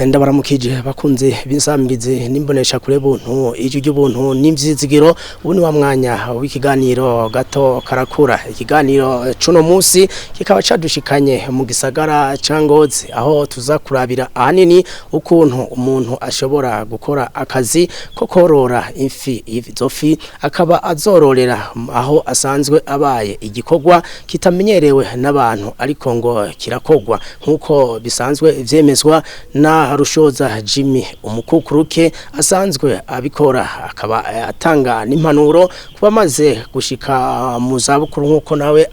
Ndabaramukije bakunze b'insamirizi n'imbonesha kure buntu ijwi ry'ubuntu n'imvyizigiro. Ubu ni wa mwanya w'ikiganiro Gato Karakura. Ikiganiro cuno munsi kikaba cadushikanye mu gisagara ca Ngozi, aho tuza kurabira ahanini ukuntu umuntu ashobora gukora akazi ko korora ifi. Izo fi akaba azororera aho asanzwe abaye, igikorwa kitamenyerewe n'abantu ariko ngo kirakogwa, nk'uko bisanzwe vyemezwa na Rushoza Jimmy, umukukuruke asanzwe abikora, akaba atanga n'impanuro kuba amaze gushika mu zabukuru, nk'uko nawe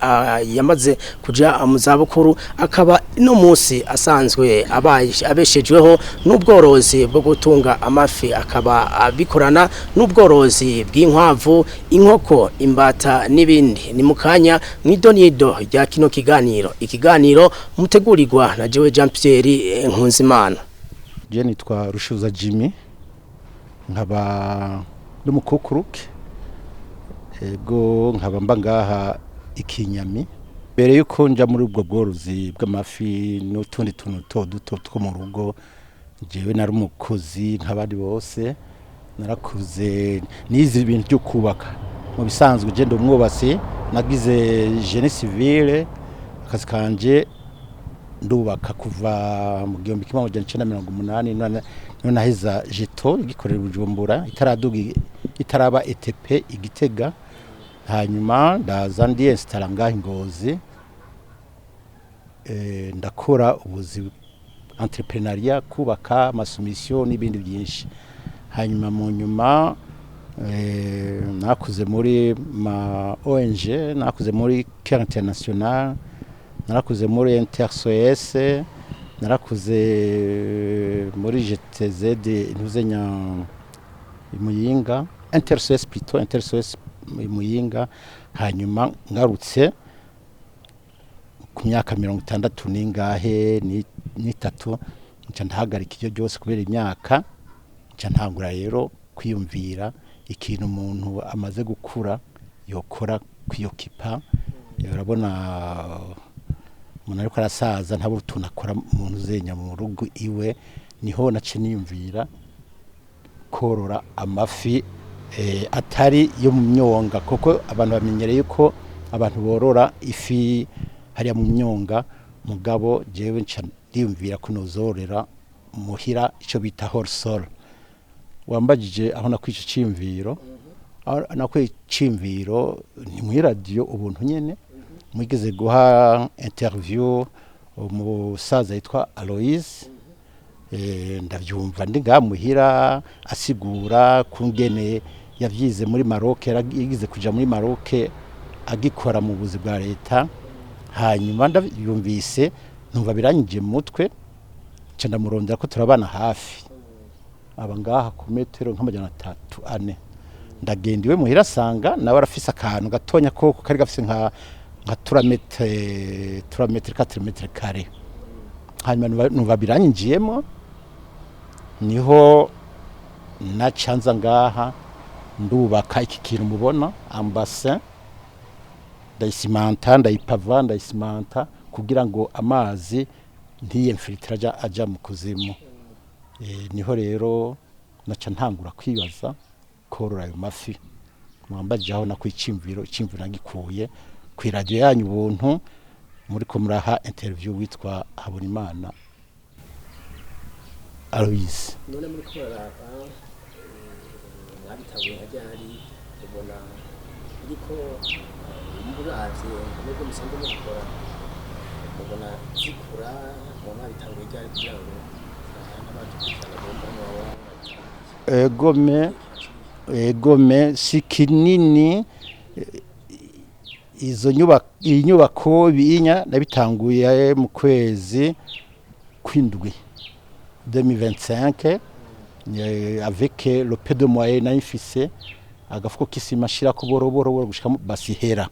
yamaze kuja mu zabukuru, akaba no munsi asanzwe abaye abeshejweho n'ubworozi bwo gutunga amafi, akaba abikorana n'ubworozi bw'inkwavu, inkoko, imbata n'ibindi. Ni mukanya mw'idonido rya kino kiganiro, ikiganiro mutegurirwa na jewe Jean Pierre Nkunzimana. Je nitwa Rushuza Jimmy, nkaba n'umukukuruke, ego, nkaba mba ngaha ikinyami. Mbere yuko nja muri ubwo bworozi bw'amafi n'utundi tuntu duto duto two mu rugo, jewe nari umukozi nk'abandi bose. Narakuze nize ibintu byo kubaka. Mu bisanzwe je ndi umwubatsi, nagize génie civil. Akazi kanje ndubaka kuva mu 1980, none naheza jeto igikorera Bujumbura, itaraduga, itaraba ETP igitega. Hanyuma ndaza ndi installa ngaho Ngozi, ndakora ubuzi, entrepreneuriat, kubaka ama soumissions n'ibindi byinshi. Hanyuma mu nyuma nakuze muri ma ONG, nakuze muri Care International, narakuze muri Intersos, narakuze muri GTZ ntuzenya Muyinga, Intersos plutôt, Intersos Muyinga. Hanyuma ngarutse ku myaka 60 n'ingahe n'itatu, nca ndahagarika ibyo byose kubera imyaka. Nca ntangura rero kwiyumvira ikintu umuntu amaze gukura yokora kwiyokipa. Urabona, umuntu ariko arasaza ntabura utuntu akora umuntu uzenya mu rugo iwe. Niho nace niyumvira korora amafi atari yo mu myonga, kuko abantu bamenyereye ko abantu borora ifi hariya mu myonga. Mugabo jewe nca ndiyumvira ko nozorera muhira, ico bita hors-sol. Wambajije aho nakwica iciyumviro. Aho nakwiye iciyumviro ni muri radio Ubuntu nyene, mwigeze guha interview umusaza yitwa Aloise. Ndavyumva ndi ngaha muhira asigura kungene yavyize muri Maroc, yaragize kuja muri Maroc agikora mu buzi bwa leta. Hanyuma ndavyumvise, numva biranyije mu mutwe, nca ndamurondera ko turabana hafi, aba ngaha ku metero nk'300, 400. Ndagenda iwe muhira, asanga nawe arafise akantu gatonya koko kari gafise nka 3 mètres, 3 mètres, 4 mètres carrés. Hanyuma numva biranyinjiyemo, niho nacanza ngaha ndubaka iki kintu mubona, un bassin, ndayisimanta, ndayipava, ndayisimanta kugira ngo amazi ntiyemfilitire aja mu kuzimu. Niho rero naca ntangura kwibaza korora ayo mafi. Mwambajije aho nakwiye iciyumviro. Iciyumviro nagikuye ku iradiyo yanyu Ubuntu, muriko muraha interview witwa Habonimana Aloise. None muri ko muraraba, mwabitanguye nka ryari? Ubona ariko muravye nubwo musanzwe mubikora, mubona zikura? Muba mwabitanguye ryari kugira ngo n'abadukurikirana bumve muba Egome, egome, si kinini. Izo nyubako, iyi nyubako binya nabitanguye mu kwezi kw'indwi 2025, avec le peu de moyens nari mfise, agafuko k'isima shirako boroboro boro gushika basihera.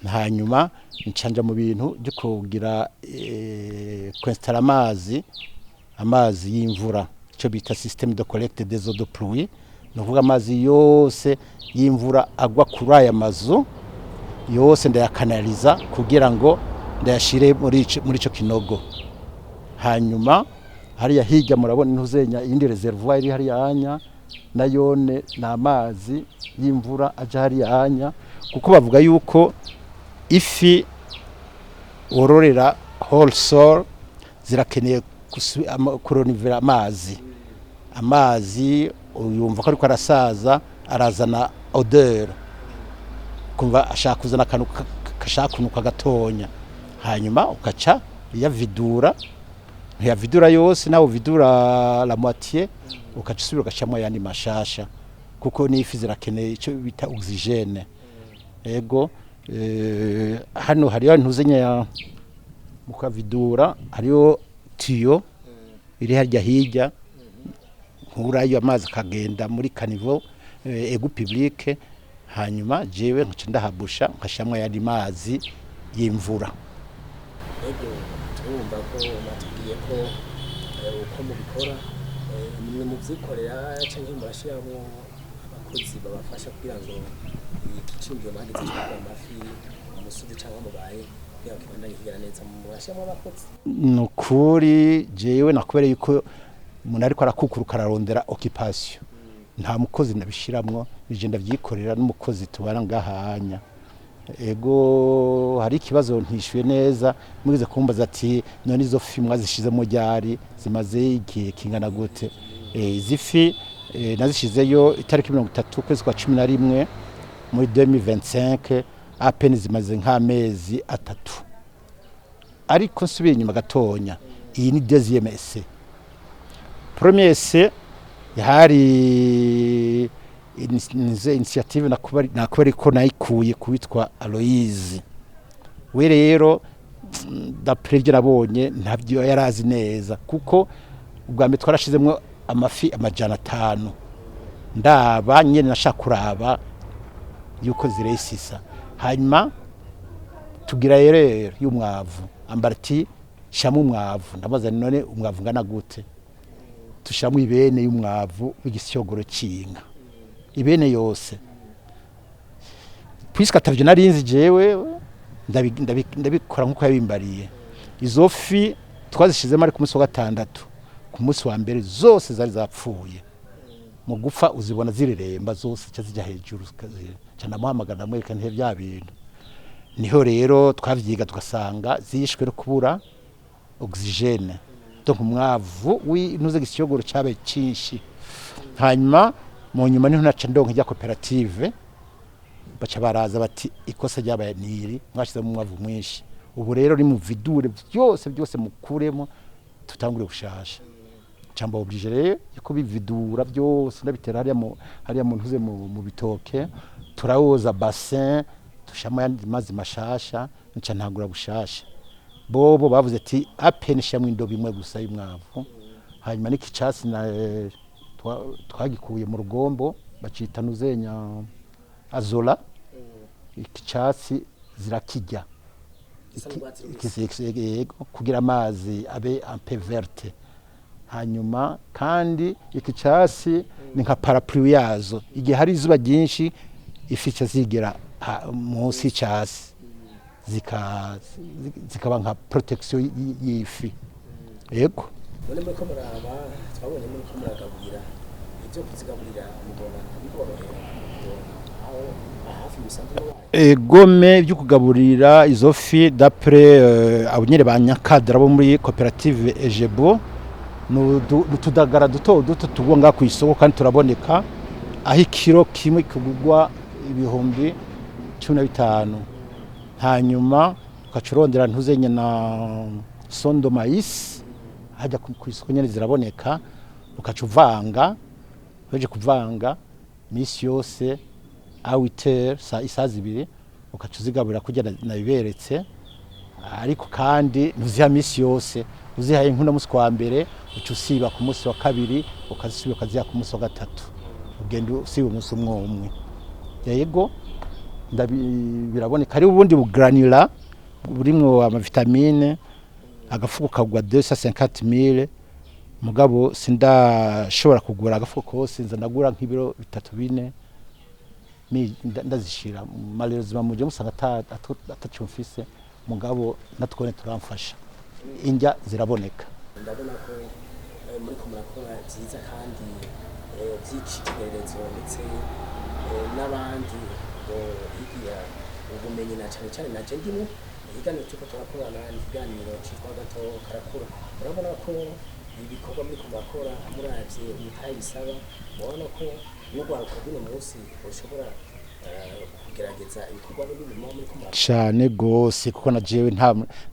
Hanyuma ncanja mu bintu byo kugira kwinstalla amazi y'imvura, icyo bita système de collecte des eaux de pluie. Ni ukuvuga amazi yose y'imvura agwa kuri aya mazu yose ndayakanaliza kugira ngo ndayashire muri ico kinogo. Hanyuma Hariya hirya murabona intuzenya iyindi réservoir iri hariya anya, nayone ni amazi y'imvura aja hariya anya, kuko bavuga yuko ifi wororera hors sol zirakeneye kurenouveler amazi. Amazi uyumva ko ariko arasaza, arazana odeur, kumva ashaka kuzana akantu kashaka kunuka gatonya. Hanyuma ukaca iyavidura, ntiyavidura yose, nawe uvidura la moitié, ukaca usubira ugashiramo ayandi mashasha, kuko n'ifi zirakeneye icyo bita oxygène. Ego, hano hariyo ntuzenya ya mukavidura, hariyo tuyau iri harya hirya, nkurayo amazi akagenda muri caniveau, égout public. Hanyuma jewe nkaca ndahabusha, nkashiramwo ayandi mazi y'imvura. Ego, turumva ko batubwiye ko uko mubikora, nimwe muvyikorera canke murashiramwo abakozi babafasha kugira ngo iki ciyumviro mwagize co gukura amafi mu musozi canke mubaye kugira ngo kibandanye kigera neza, murashiramwo abakozi? Nukuri jewe nakubereye yuko umuntu ariko arakukuruka ararondera occupation, nta mukozi nabishiramwo, nije ndavyikorera n'umukozi tubana ngahanya. Ego, hari ikibazo ntishuye neza mugize kumbaza ati: "None izo fi mwazishizemo ryari? Zimaze igihe kingana gute?" Izi fi nazishizeyo itariki 30 ukwezi kwa 11 muri 2025, à peine zimaze nk'amezi 3. Ariko nsubiye inyuma gatonya, iyi ni deuxième essai. Premier essai hari nize initiative nakubari ko nayikuye kuwitwa Aloise. We rero, d'après ibyo nabonye, ntabyo yarazi neza, kuko ubwa mbere twarashizemwo amafi 500, ndaba nyene nashaka kuraba yuko ziresisa. Hanyuma tugira erreur y'umwavu, ambara ati: "Shamo umwavu." Ndabaza: "None umwavu ungana gute?" Tushiramo ibene y'umwavu w'igisyogoro c'inka, ibene yose. Puisque atavyo narinzi jewe, ndabikora nkuko yabimbariye. Izo fi twazishizemo ari ku munsi wa gatandatu, ku munsi wa mbere zose zari zapfuye. Mu gupfa uzibona zireremba zose, ca zijya hejuru. Ca ndamuhamagara, ndamwereka ntihe bya bintu. Niho rero twavyiga, tugasanga zishwe no kubura oxygène, donc umwavu w'intuze gisyogoro cabaye cinshi. Hanyuma mu nyuma niho naca ndonka ijya koperative, baca baraza bati: "Ikosa ryabaye niri, mwashizemo umwavu mwinshi. Ubu rero ni muvidure byose byose, mukuremo, tutangure gushasha." Camba obligé rero yo kubividura byose, ndabitera hariya mu ntuze mu bitoke, turawoza bassin, dushamo ayandi mazi mashasha, nca ntangura bushasha. Bobo bavuze ati: "À peine shamwe indobo imwe gusa y'umwavu." Hanyuma n'ikicasi na twagikuye mu rugombo, bacita nuzenya azola, ikicasi zirakijya. Gisa n'urwatsi rubisi. Yego, kugira amazi abe un peu verte. Hanyuma kandi iki cyasi ni nka parapluie yazo, igihe hari izuba ryinshi ifi ica zigera munsi y'icyasi, zikaba nka protection y'ifi. Yego. None muriko muraba, twabonye muriko muragaburira, ibyo kuzigaburira mubona biborohera kuronka aho hafi musanzwe mubaye? Egome, byo kugaburira izo fi, d'après abo nyene ba nyakadara bo muri koperative Ejebo, nutudagara duto duto tugwa ngaha ku isoko kandi turaboneka, aho ikiro kimwe kugurwa 15,000. Hanyuma ugaca urondera ntuzenye na son de maïs, hajya ku isoko nyene ziraboneka, ugaca uvanga. Uhejeje kuvanga, misi yose à 8h, isaha 2, ugaca uzigaburira kurya nabiberetse. Ariko kandi ntuziha misi yose, uzihaye nk'uno munsi wa mbere, uca usiba ku munsi wa kabiri, ukazisubira ukaziha ku munsi wa gatatu, ugenda usiba umunsi umwe umwe. Yego, biraboneka. Hari ubundi bugranulats burimwo amavitamine, agafuko kagwa 250,000, mugabo sindashobora kugura agafuko kose, nza ndagura nk'ibiro bitatu bine, ndazishira. Malheureusement muje musanga ataco mfise, mugabo natwone turamfasha, indya ziraboneka. Ndabona ko muriko murakora vyiza kandi vy'icitegererezo, ndetse n'abandi bohigira ubumenyi, na cane cane naje ndimwo. Ikiganiro turiko turakorana ni ikiganiro citwa Gato Karakura. Urabona ko ibikorwa muriko murakora, muravye umutahe bisaba, murabona ko n'urwaruka rw'uno munsi rushobora kugerageza ibikorwa bibi muba muriko murakora. Cane gose, kuko na jewe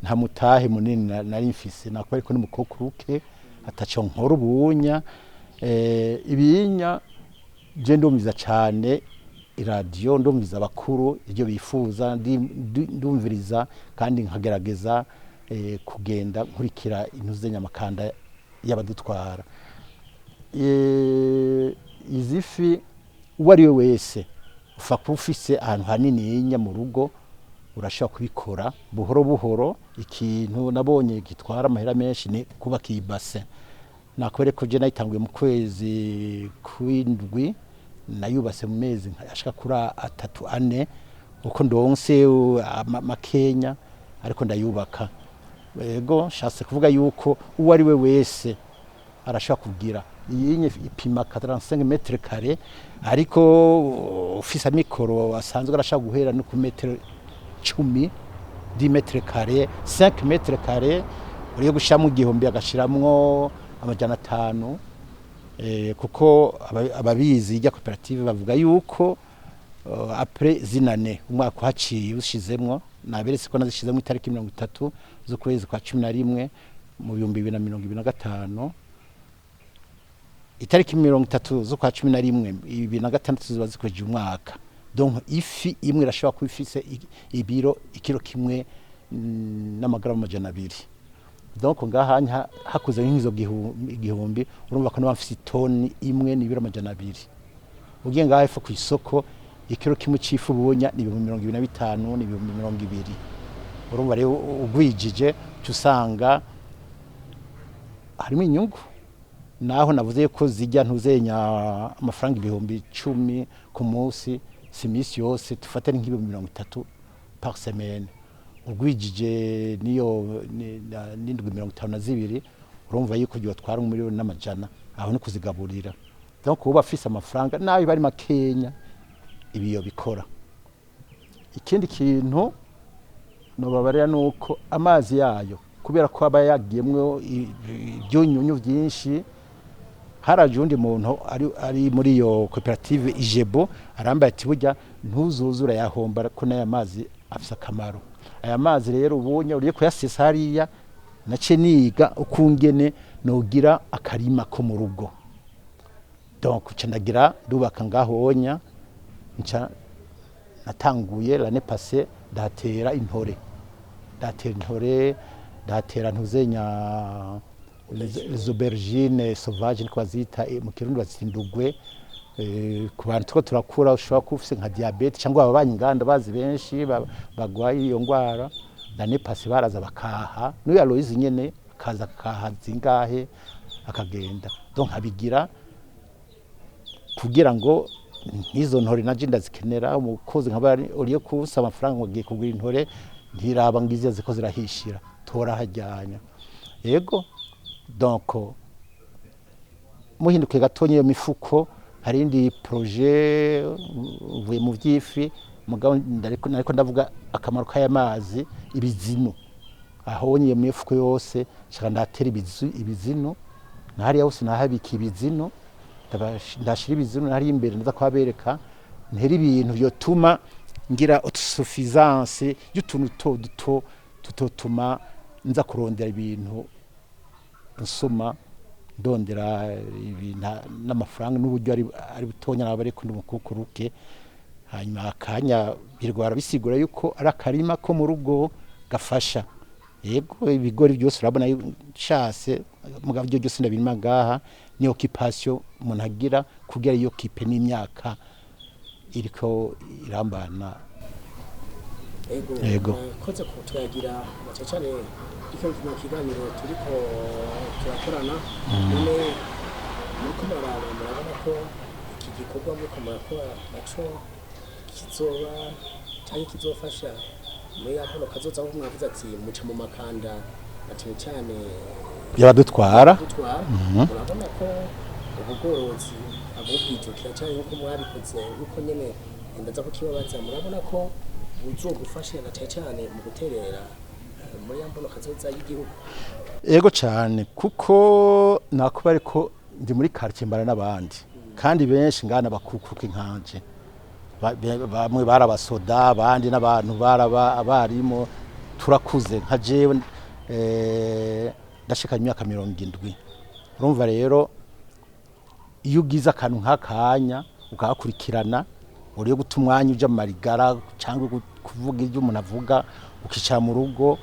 nta mutahe munini nari mfise, nakora ariko n'umukukuruke ataco nkora ubunya. Ibinya je ndumviza cane iradiyo, ndumviza abakuru ibyo bifuza, ndumviriza kandi nkagerageza kugenda nkurikira intuze nyamakanda y'abadutwara. Izi fi, uwo ari we wese ufa kuba ufise ahantu hanininya mu rugo, urashobora kubikora buhoro buhoro. Ikintu nabonye gitwara amahera menshi ni kubaka iyi bassin. Nakwereka ko je nayitanguye mu kwezi kw'indwi, nayubase mu mezi ashika kuri 3, 4, uko ndonse makenya ariko ndayubaka. Ego, nshatse kuvuga yuko uwo ari we wese arashobora kugira iyi nye ipima 45 mètres carrés, ariko ufise amikoro asanzwe arashobora guhera no ku metero 10, 10 mètres carrés, 5 mètres carrés, uriyo gushiramo 1000 agashiramwo 500. Kuko ababizi ijya koperative bavuga yuko après zinane, umwaka uhaciye ushizemwo, naberetse ko nazishizemwo itariki 30 z'ukwezi kwa 11 mu 2025, itariki 30 z'ukwa 11 2006 ziba zikweje umwaka. Donc ifi imwe irashobora kuba ifise ibiro, ikiro kimwe n'amagarama 200. Donc ngaha hakuze nk'izo 1000, urumva ko niba mfise itoni imwe n'ibiro 200. Ugiye ngaha ifu ku isoko, ikiro kimwe c'ifu bunya ni 25,000, ni 20,000. Urumva rero ugwijije uca usanga harimo inyungu. Naho navuze ko zijya ntuzenya amafaranga 10,000 ku munsi, si iminsi yose, dufate nk'ibihumbi 30 par semaine, ugwijije niyo n'indwi 52, urumva yuko byotwara 1,100,000. Aho ni kuzigaburira. Donc uba afise amafaranga nayo bari makenya, ibiyo bikora. Ikindi kintu nobabarira nuko amazi yayo, kubera ko aba yagiyemwo ibyunyunyu byinshi, haraje undi muntu ari muri iyo koperative Ijebo, arambaye ati: "Burya ntuzuzura yahomba ko n'aya mazi afise akamaro." Aya mazi rero ubonye uriye kuyasesa hariya, nace niga ukungene nogira akarima ko mu rugo. Donc nca ndagira ndubaka ngahonya, nca natanguye l'année passée ndatera intore, ndatera intore, ndatera ntuzenya les aubergines sauvages, niko bazita mu Kirundi bazita indugwe. Ku bantu two turakura, ushobora kuba ufise nka diabète cyangwa ababanyi inganda bazi benshi bagwaye iyo ngwara. L'année passée baraza bakaha, n'uyu Aloise nyene akaza akaha zingahe akagenda. Donc abigira kugira ngo nk'izo ntore naje ndazikenera. Umukozi nkaba uriyo kusa amafaranga ngo agiye kugura intore, ntiraba ngizi ziko zirahishira, tora hajyanya. Yego, donc muhinduke gatonya iyo mifuko, hari indi projet mvuye mu vy'ifi, mugabo nariko ndavuga akamaro k'aya mazi. Ibizinu, aho iyo mifuko yose nshaka ndatera ibizinu, na hariya hose nahabika ibizinu, ndashira ibizinu hariya imbere, ndaza kuhabereka. Ntera ibintu vyotuma ngira autosuffisance y'utuntu duto duto tutotuma nza kurondera ibintu nsoma, ndondera ibintu n'amafaranga n'uburyo ari butonya, naba ariko ndi mukukuruke. Hanyuma akanya birwara bisigura yuko ari akarima ko mu rugo gafasha. Yego, ibigori byose urabona nshase, mugabo ibyo byose ndabirima ngaha, ni occupation umuntu agira kugira iyo kipe n'imyaka iriko irambana. Ego. Ego. Murakoze kutwagira na cyane cyane icyo kino kiganiro turiko turakorana. None muriko muraraba, murabona ko iki gikorwa muriko murakora naco kizoba cyangwa kizofasha muri ya mpono kazoza, aho mwavuze ati muca mu makanda na cyane cyane? Y'abadutwara. Dutwara, urabona ko ubugorozi abubwijukira cyane nkuko mwabikoze, nkuko nyene ndaza kukibabaza, murabona ko buzogufasha na cyane cyane mu guterera muri ya mbono kazoza y'igihugu? Ego cyane, kuko nakuba ariko ndi muri quartier mbana n'abandi kandi benshi ngana bakukuruka inkanje. Bamwe barabasoda, abandi n'abantu baraba abarimu. Turakuze, nka jewe ndashika imyaka 70. Urumva rero, iyo ugize akantu nk'akanya ukahakurikirana, uriyo guta umwanya uja mu marigara cyangwa kuvuga ibyo umuntu avuga, ukicara mu rugo,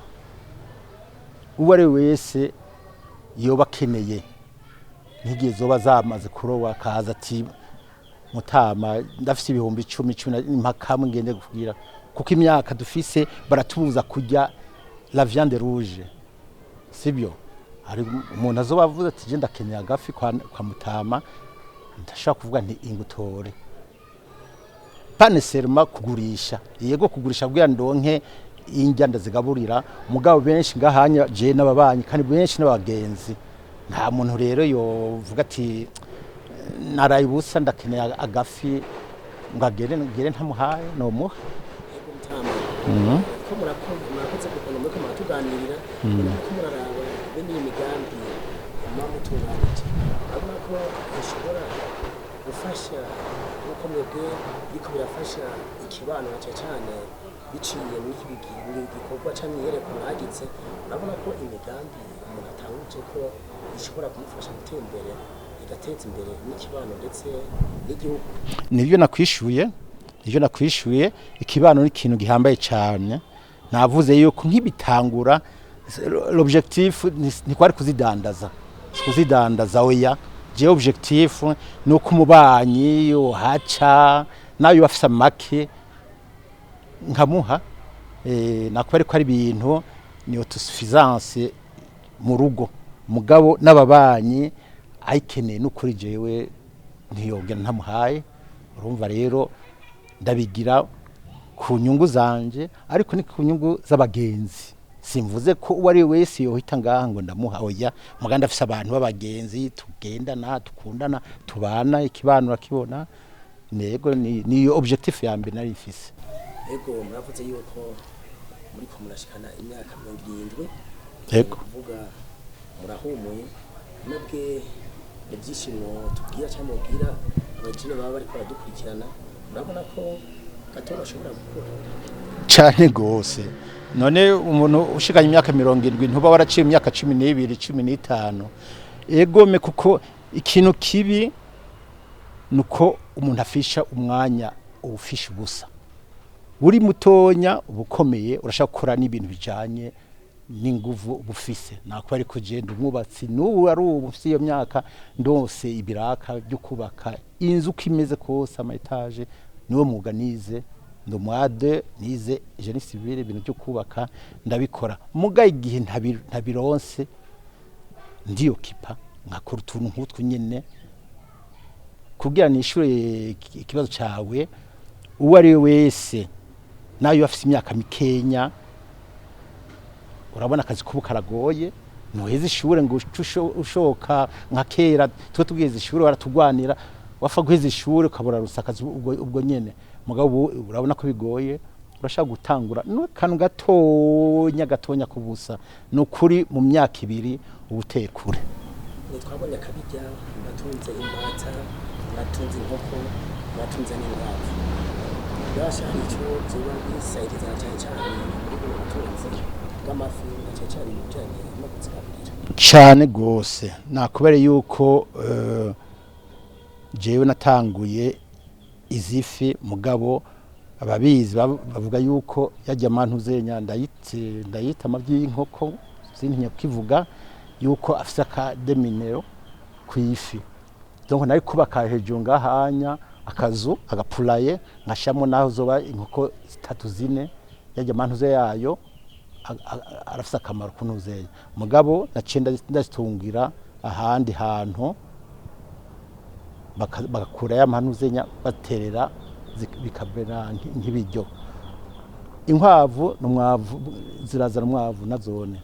uwo ari we wese yoba akeneye nk'igihe zoba zamaze kuroba akaza ati: "Mutama, ndafise 10,000, 10 mpakamwe ngende kugira," kuko imyaka dufise baratubuza kurya la viande rouge, sibyo? Hari umuntu azoba avuze ati: "Je ndakeneye agafi kwa mutama," ndashaka kuvuga nti: "Ingutore." Pas nécessairement kugurisha, yego kugurisha kugira ndonke indya ndazigaburira, mugabo benshi ngahanya je n'ababanyi kandi benshi n'abagenzi. Nta muntu rero yovuga ati: "Naraye ubusa, ndakeneye agafi," ngo agere ngere ntamuhaye, nomuha. Ego mutama, ko murakoze kukuntu muriko muratuganirira. Muriko muraraba bene iyi migambi muba mutunganije, urabona ko ishobora gufasha nk'uko mwebwe biriko birafasha ikibano, na cane cane biciye muri iki gikorwa c'imyiyereko mwagize. Urabona ko imigambi umuntu atanguje ko ishobora kumufasha gutera imbere, igateza imbere n'ikibano ndetse n'igihugu? Nibyo nakwishuye, nibyo nakwishuye. Ikibano ni ikintu gihambaye cyane. Navuze yuko nk'ibitangura, l'objectif ntikwari kuzidandaza, si kuzidandaza, oya. Je objectif ni uko umubanyi yohaca nayo bafise make nkamuha. Nakuba ariko ari ibintu ni autosuffisance mu rugo, mugabo n'ababanyi ayikeneye n'ukuri jewe ntiyongera ntamuhaye. Urumva rero, ndabigira ku nyungu zanje, ariko ni ku nyungu z'abagenzi. Simvuze ko uwo ari we wese yohita ngaha ngo ndamuha, oya. Muganda ndafise abantu b'abagenzi tugendana, tukundana, tubana, ikibano urakibona. Nego, niyo objectif ya mbere nari mfise. Ego, muravuze yuko muriko murashikana imyaka 70. Ego. Kuvuga murahumuye mwebwe, ni ibyishimo tubwira cyangwa mubwira abajene baba bariko baradukurikirana. Murabona ko gato bashobora gukura? Cane gose. None umuntu ushikanye imyaka 70, ntuba waraciye imyaka 12, 15? Egome, kuko ikintu kibi nuko umuntu afisha umwanya, uwufisha ubusa. Uri mutonya uba ukomeye, urashaka gukora n'ibintu bijanye n'inguvu bufise. Nakuba ariko je ndi umwubatsi n'ubu, ari ubu mfise iyo myaka, ndose ibiraka byo kubaka inzu uko imeze kose, ama étages. Niwo mwuga nize, ndi umwade, nize génie civil. Ibintu byo kubaka ndabikora, muga igihe ntabironse ndiyokipa nkakora utuntu nk'utwo nyene kugira nishure ikibazo cawe. Uwo ari we wese nayo afise imyaka mikenya, urabona akazi kubu karagoye, ntuheze ishure ngo uce ushoka nka kera. Twe tugeze ishure baratugwanira, wafa guheza ishure ukabura rusa akazi ubwo nyene. Mugabo ubu urabona ko bigoye, urashaka gutangura n'akantu gatonya gatonya kubusa, ni ukuri mu myaka 2 uba uteye kure. Twabonye akabirya, muratunze imbata, muratunze inkoko, muratunze n'inkwavu. Birasha hari icyo byoba bisahiriza na cyane cyane muri buno butunzi bw'amafi, na cyane cyane mu bijyanye no kuzigaburira? Cyane gose. Nakubere yuko jewe natanguye izi fi, mugabo ababizi bavuga yuko yajya amantu zenya ndayita amabyi y'inkoko, sintinya kukivuga yuko afise akademinero ku ifi. Donc nari kubaka hejuru ngahanya akazu agapulaye, nkashamo naho zoba inkoko zitatu, zine, yajya amantuze yayo arafise akamaro kunuzenya. Mugabo naciye ndazitungira ahandi hantu, bagakura ya manuzenya baterera, bikamera nk'ibiryo. Inkwavu n'umwavu zirazana umwavu nazone.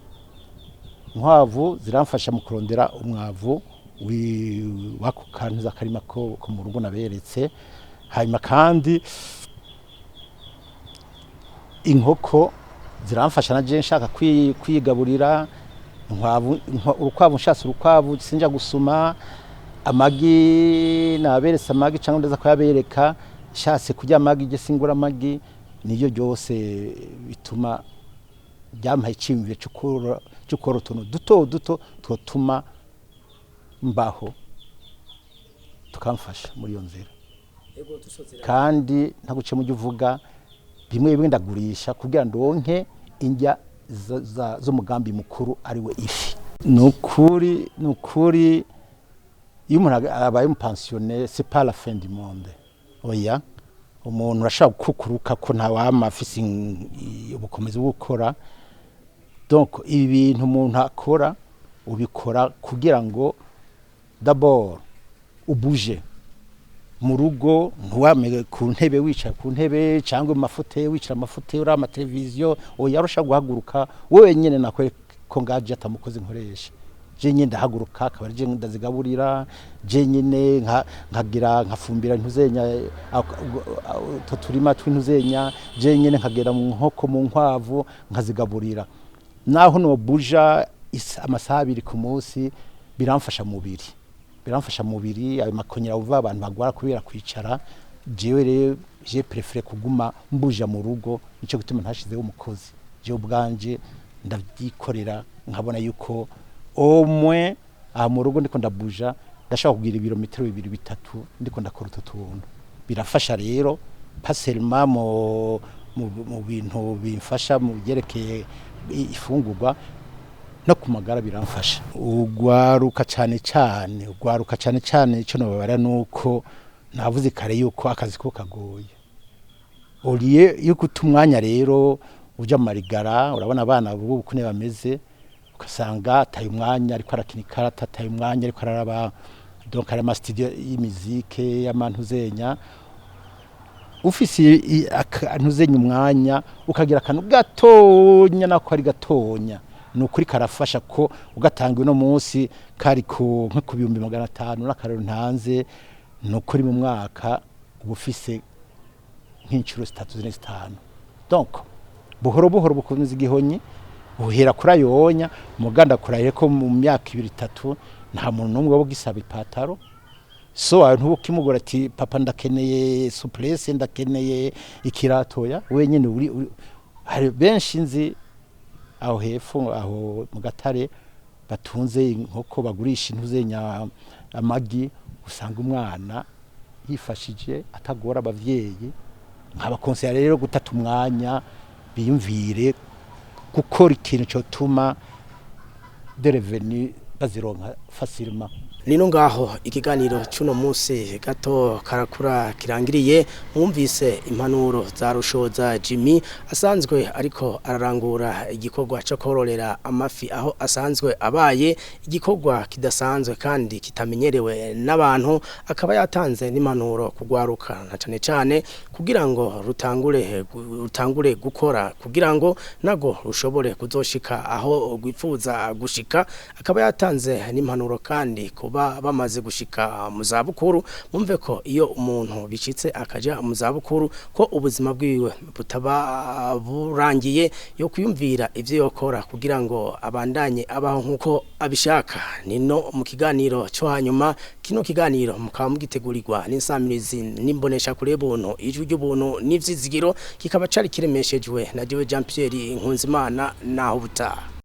Inkwavu ziramfasha mu kurondera umwavu w'ako kantu z'akarima ko mu rugo naberetse. Hanyuma kandi inkoko ziramfasha na je nshaka kwigaburira. Urukwavu nshatse urukwavu sinja gusuma. Amagi naberetse amagi cyangwa ndaza kuyabereka. Nshatse kurya amagi je singura amagi. Niyo byose bituma byampaye icyiyumviro cyo korora utuntu duto duto twotuma mbaho, tukamfasha muri iyo nzira. Kandi ntaguce mu byo uvuga, bimwe bimwe ndagurisha kugira ndonke indya z'umugambi mukuru, ariwe ifi. Ni ukuri iyo umuntu abaye umu pensionné, c'est pas la fin du monde, oya. Umuntu urashobora gukukuruka ko ntawama afise ubukomezi bwo gukora. Donc ibi bintu umuntu akora, ubikora kugira ngo d'abord ubuje mu rugo, ntiwame ku ntebe, wicara ku ntebe cyangwa mu ma fauteuil, wicara mu ma fauteuil uri amateleviziyo. Oya, urashobora guhaguruka wowe nyine. Nakwereka ko ngaje atamukozi nkoresha, je nyine ndahaguruka, akaba ari je ndazigaburira, je nyine nkagira nkafumbira ntuzenya utwo turima tw'intuzenya, je nyine nkagera mu nkoko, mu nkwavu, nkazigaburira. Naho no buja amasaha 2 ku munsi, biramfasha mubiri, biramfasha mubiri. Ayo makonyera uva abantu bagwara kubera kwicara, jewe rero je préfère kuguma mbuja mu rugo. Nico gituma ntashizeho umukozi, jewe ubwanje ndavyikorera, nkabona yuko au moins aha mu rugo ndiko ndabuja, ndashobora kugira ibirometero 2, 3 ndiko ndakora utwo tuntu. Birafasha rero, pas seulement mu bintu bimfasha mu byerekeye ifungurwa, no ku magara biramfasha. Ugwaruka cyane cyane, ugwaruka cyane cyane, icyo nababara nuko navuze kare yuko akazi ko kagoye oriye yo guta umwanya. Rero uja mu marigara, urabona abana bubu ukuntu bameze, ugasanga ataye umwanya ariko arakina ikarata, ataye umwanya ariko araraba. Donc hari ama studio y'imizike y'amantuzenya. Ufise ntuzenya umwanya, ukagira akantu gatonya, nako ari gatonya, ni ukuri karafasha. Ko ugatanga uno munsi kari ku nko ku 500,000 n'akarero ntanze, ni ukuri mu mwaka uba ufise nk'inshuro 3, 4, 5. Donc buhoro buhoro bukomeza igihonyi, uhera kuri ayonya muganda kuraye ko mu myaka 2, 3 nta muntu n'umwe waba ugisaba ipataro. So wawe ntubukimugora ati: "Papa, ndakeneye souplesse, ndakeneye ikiratoya." Wenyine uri hari benshi nzi aho hepfo aho mu gatare batunze inkoko, bagurisha intuzenya amagi, usanga umwana yifashije atagora abavyeyi. Nkabakonsera rero gutata umwanya, biyumvire gukora ikintu cyotuma des revenus bazironka facilement. Nino ngaho ikiganiro cy'uno munsi gato karakura kirangiriye. Mwumvise impanuro za Rushoza Jimmy, asanzwe ariko ararangura igikorwa cyo kororera amafi aho asanzwe abaye, igikorwa kidasanzwe kandi kitamenyerewe n'abantu. Akaba yatanze n'impanuro kugwaruka na cane cane kugira ngo rutangure gukora, kugira ngo nago rushobore kuzoshika aho rwifuza gushika. Akaba yatanze n'impanuro kandi kuba bamaze gushika mu zabukuru. Mumve ko iyo umuntu bicitse akaja mu zabukuru, ko ubuzima bwiwe butaba burangiye, yo kwiyumvira ivyo yokora kugira ngo abandanye abaho nkuko abishaka. Nino mu kiganiro cyo hanyuma. Kino kiganiro mukaba mugitegurirwa n'insamirizi n'imbonesha kure buntu Ijwi ry'Ubuntu n'Ivyizigiro, kikaba cari kiremeshejwe na jewe Jean Pierre Nkunzimana. Naho butaha.